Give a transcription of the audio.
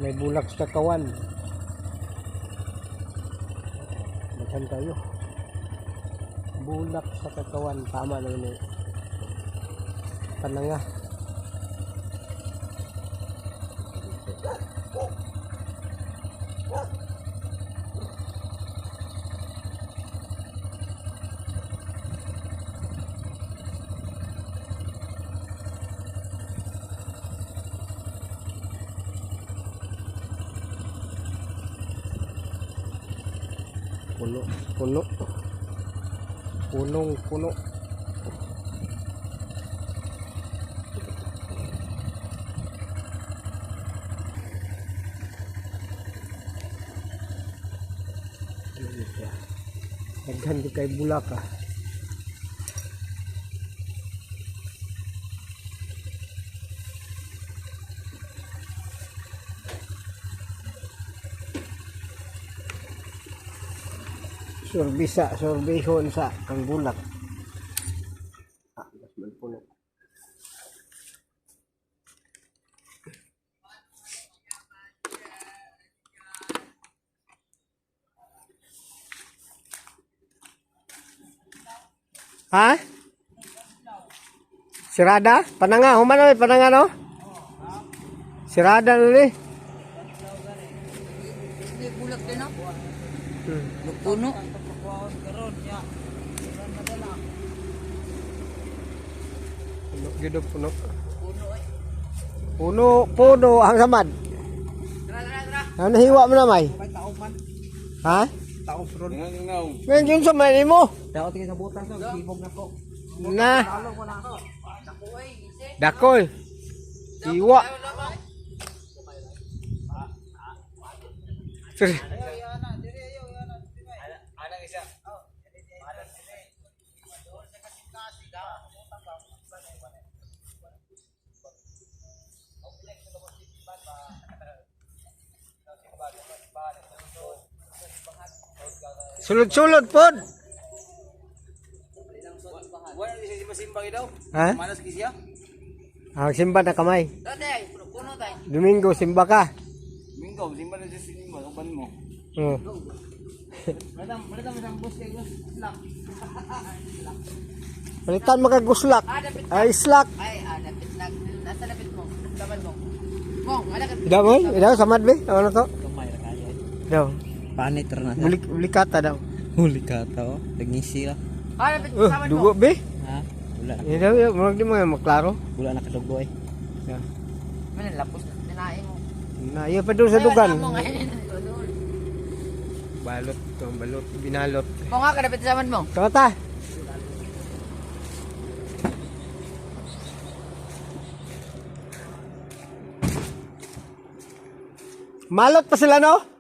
May bulak sa kawan. Daghan kayo. Bulak sa kakawan. Tama naman eh. Pananga. Puno, puno. Punong puno. Ano yun siya? Daghan di kay bulak ah. Surbisa, surbihon sa ang bulak. Ah, mas man puno. Ha? Sirada? Pananga, human na pananga no? Sirada na ni. Hindi bulak din no? Puno. Puno, gido puno. Puno, puno ang samad. Ano hiwa mo na may? Ha? Ngayon yun sa may mo. Daot kay sa butas no, gibog na ko. Na. Dakol. Hiwa. Sorry. Sulod-sulod pod. Wala na siya masimba daw. Ha? Manas siya. Ah, simba na kamay. Dati, puno tayo. Domingo simba ka. Minggo, simba na siya simba uban mo. Oh. Madam, madam isang bus kay Slack. Palitan mo kag guslak. Ay slack. Ay, ah, lapit na. Nasa lapit mo. Tamad mo. Mong, ala ka. Daw mo, daw samad be. Ano to? Kamay ra kayo. Daw. Panit ra na. Bulik bulikata daw. Huli ka to. Nagngisi ra. Ah, lapit Oh, samad mo. dugo be. Ha? Wala. Eh, daw, murag di mo yan maklaro. Wala na kadugo eh. Yeah. Man, lapos na tinae mo. Na, iya pa doon sa dugan. Ay, wala mo ngayon. Tulol. Balot to, balot, binalot. Mong nga, kadapit samad mo. Tama ta. Malot pa sila no?